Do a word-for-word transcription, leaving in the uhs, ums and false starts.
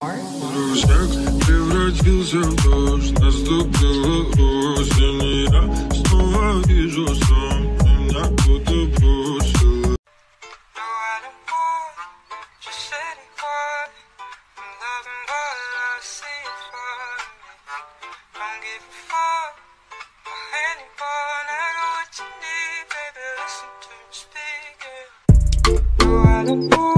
Русяк превратился в дождь, наступила осень, и я снова вижу сон, меня будто бросили. No, I don't want just anyone. I'm loving what I see for me. Don't give a fuck about anyone. I know what you need, baby. Listen to me speaking. No, I don't want